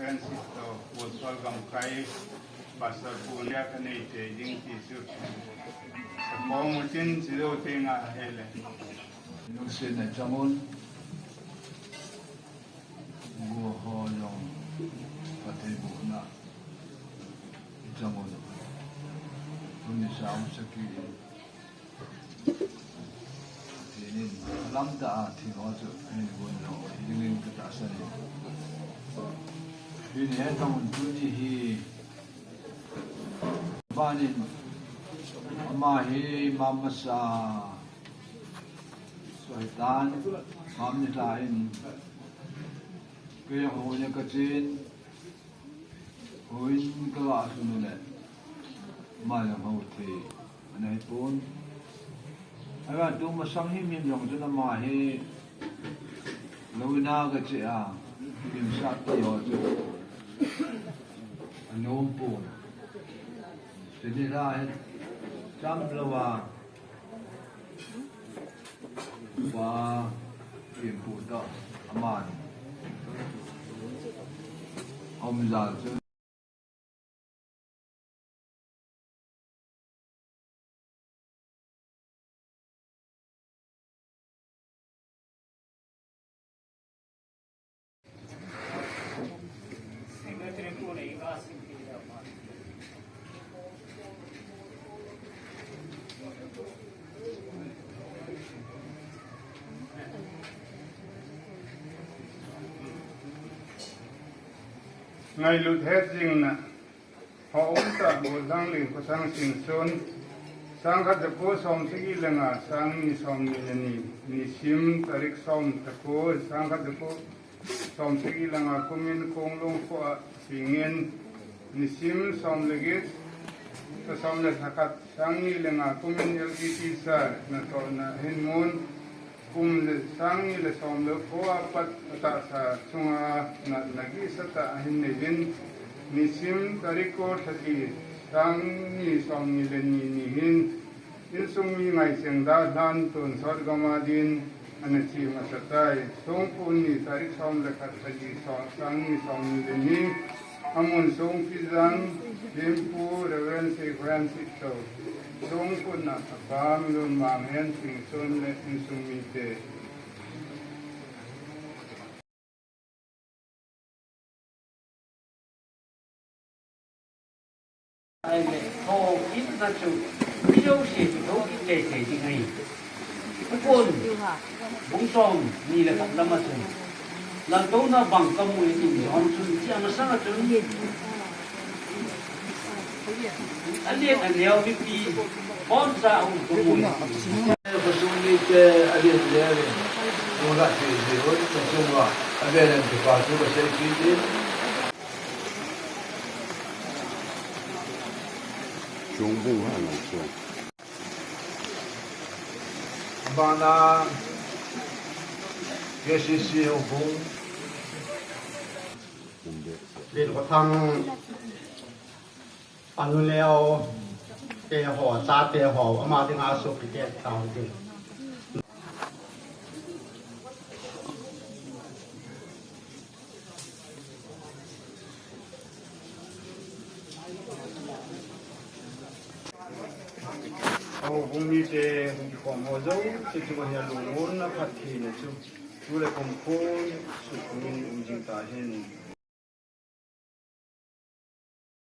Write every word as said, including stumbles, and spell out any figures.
Kan sit to, Bonsol gamkai, Pastor Pu lia ka nei te ding ti chu. Sa ko mu chin si lo te nga hele. Nung sin na chamun, gu ho long, pate bu na, chamun. Tuni sa um saki. Tinin, lamtah a thil ho chu, hin gun lo, hi dingin ka tahsan in. Hi ni he tong tuni hi, banin, ama hi mama sa, soitan, mam ni ta in, kaya ho ni ka chin, Houin ka ga sun u le, ama jong hou thei ana hi pon. Ahin tu masang himhim jong chun ama hi lou in a ka che a, limsah ti ho chu anom pon. Chuni la hi cham lou a, Pa Kimpu toh aman aum jal chu. Ngailut het jingna. Ho um tah Golhang Ling Khosang Singson, sangkhat jako som sagi le nga, sang ni som ni le ni, nisim tarik som tako, sangkhat jako som sagi le nga kumin Konglong kho a singin, nisim som le get, som le khat, sang ni le nga kumin L P T sir natohna hin mun, Kum le sang ni le som le ko a pat atahsa chunga natna gihsa tah ahin nei in, nisim tarik ko lha li, sang ni som ni le ni ni hin, insung mi Ngaiseng Dalhan Tonsot gam a din ana chim asa tai. Songpon ni tarik som le khat lha li, sang ni som ni le ni, Amun Songpi Zang, Limpu, Reverend Seikhoyan Sitto, Songpon a Apa Milun Manghen Singson le insung mite. Ai le, ho, kitna chu, mi jouse chu, ho, kit le, le, ding ahi. Kon, bung som ni le khat lama chun, laltouna bang kamu e tin jong chun, tia masanga chun, alen aneo mipi, boncha ahung kamu e. Khosung mite, alen aneo e. Nunga ti ji hon, khosung a, avel in kipa thu kasei kit in. Chung bung ha nang chung. Abana K C C houbung. Bil Khosang anu neo te ho, chate ho, ama dinga sopi te tao te. Houbung mite hung kikhom ho jouse chu, hiche lungmonna phattheina chu, tu le kum khun sukmin um jing tahen.